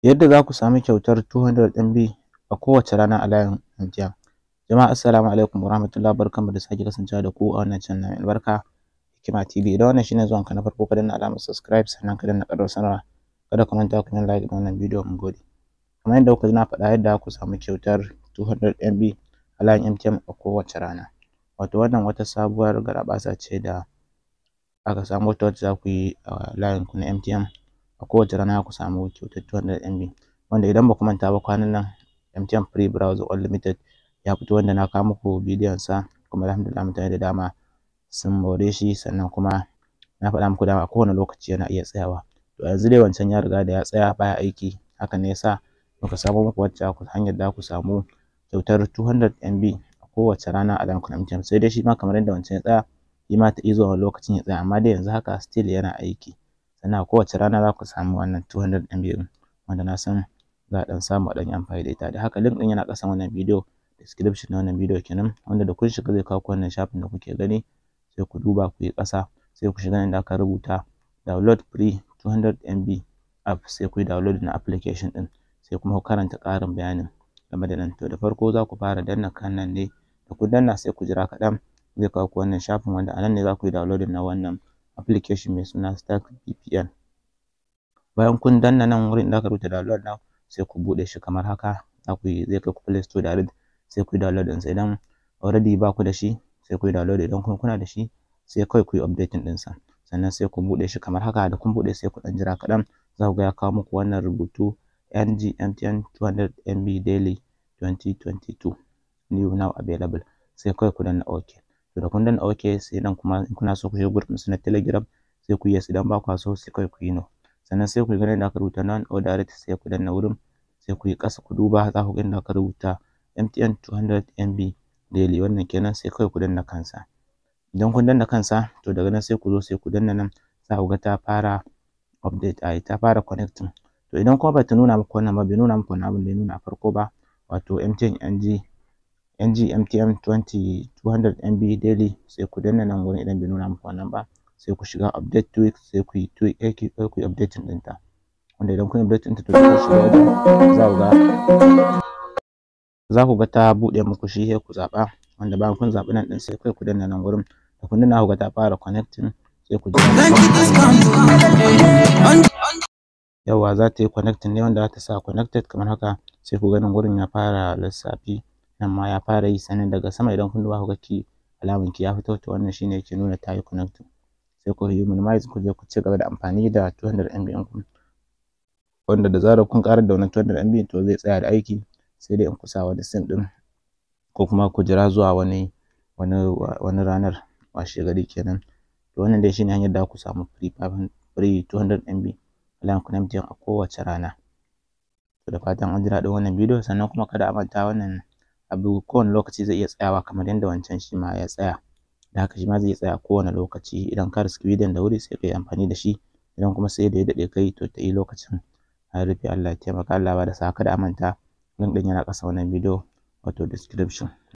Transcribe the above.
Yadda za ku sami kyautar 200 MB a kowace rana a layin MTN. Jama'a, assalamu alaikum warahmatullahi, barkanmu da sake kasancewa da ku a wannan channel mai albarka, Hikima TV. Idan wannan shine zuwanka na farko, ka danna alamar subscribe, sannan ka danna ƙararrawar sanarwa. Kada ku manta ku yi like na wannan bidiyo, mun gode. Kamar yadda kuka ji na faɗa, yadda ku samu kyautar 200 MB a layin MTN a kowace rana. Wato wannan wata sabuwar garaɓasa ce da aka samo ta, wacce za ku yi a layin ku na MTN a kowace rana ku samu kyautar 200 MB. Wanda idan ba ku manta ba, kwanan nan MTN Free Browser Unlimited ya fito, wanda na kawo muku bidiyon sa, kuma alhamdulillah mutane da dama sun more shi. Sannan kuma na faɗa muku dama a kowane lokaci yana iya tsayawa. To yanzu dai wancan ya riga da ya tsaya, baya aiki. Hakan ne yasa muka samo muku wacce hanyar da ku samu kyautar 200 MB a kowace rana a layin ku na MTN. Sai dai shi ma kamar yadda wancan ya tsaya, shi ma ta iya zuwa wani lokacin ya tsaya, amma dai yanzu haka still yana aiki. Sannan a kowace rana za ku samu wannan 200 MB ɗin, wanda na san za a ɗan samu a ɗan yi amfani da ita. Da haka link ɗin yana ƙasan wannan bidiyo, description na wannan bidiyo kenan, wanda da kun shiga zai kawo ku wannan shafin da kuke gani. Sai ku duba, ku yi ƙasa, sai ku shiga inda aka rubuta "download free 200 MB app", sai ku yi download na application ɗin, sai kuma ku karanta ƙarin bayanin game da nan. To da farko za ku fara danna kan nan ne. Da kun danna, sai ku jira kaɗan, zai kawo ku wannan shafin, wanda a nan ne za ku yi downloading na wannan application mai suna Stark VPN. Bayan kun danna nan wurin da aka rubuta "download now", sai ku buɗe shi kamar haka. Za ku yi, zai kai ku Play Store direct, sai ku yi download ɗinsa. Idan already ba ku da shi, sai ku yi download. Idan kuma kuna da shi, sai kawai ku yi updating ɗinsa. Sannan sai ku buɗe shi kamar haka. Da kun buɗe, sai ku ɗan jira kaɗan, za ku ga ya kawo muku wannan rubutu, "NG MTN 200 MB daily 2022 new now available". Sai kawai ku danna OK. To da kun danna OK, sai nan kuma in kuna so ku shiga group ɗinsu na Telegram, sai ku yi yes. Idan ba kwa so, sai kawai ku yi no. Sannan sai ku ga inda aka rubuta "non or direct", sai ku danna wurin. Sai ku yi ƙasa, ku duba, za ku ga inda aka rubuta "MTN 200 MB daily", wannan kenan. Sai kawai ku danna kansa. Idan kun danna kansa, to daga nan sai ku zo, sai ku danna nan, za ku ga ta fara update, ai ta fara connecting. To idan kuma bata nuna muku wannan ba, bai nuna muku wannan abin da ya nuna a farko ba, wato MTN NG MTN 20 200 MB daily, sai ku danna nan wurin. Idan bai nuna muku wannan ba, sai ku shiga update tweak, sai ku yi tweak, sai ku yi updating ɗinta. Wanda idan kun yi updating ɗinta, to ku shiga wajen, za ku ga ta buɗe muku shi, sai ku zaɓa. Wanda bayan kun zaɓi nan ɗin, sai kai ku danna nan wurin. Da kun danna, ku ga ta fara connecting, sai ku jira. Yawwa, za ta yi connecting ne, wanda za ta sa connected kamar haka. Sai ku ga nan wurin ya fara lissafi, nan ma ya fara yi. Sannan daga sama, idan kun duba, ku ga key, alaman key ya fito. To wannan shine yake nuna ta yi connecting. Sai ku yi minimize, ku je ku ci gaba da amfani da 200 MB ɗinku, wanda da zarar kun ƙarar da wannan 200 MB, to zai tsaya da aiki, sai dai in ku sa wani sim ɗin ko kuma ku jira zuwa wani ranar, washe gari kenan. To wannan dai shine hanyar da ku samu free 200 MB a layin ku na MTN a kowace rana. To da fatan an ji daɗin wannan bidiyo. Sannan kuma kada a manta, wannan abu kowane lokaci zai iya tsayawa, kamar yadda wancan shi ma ya tsaya. Da haka shi ma zai tsaya kowane lokaci. Idan ka riski bidiyon da wuri, sai ka yi amfani da shi. Idan kuma sai da ya daɗe kai, to ta yi lokacin an rufe. Allah ya taimaka, Allah ya bada sa'a. Kada a manta, link ɗin yana ƙasa wannan bidiyo, wato description.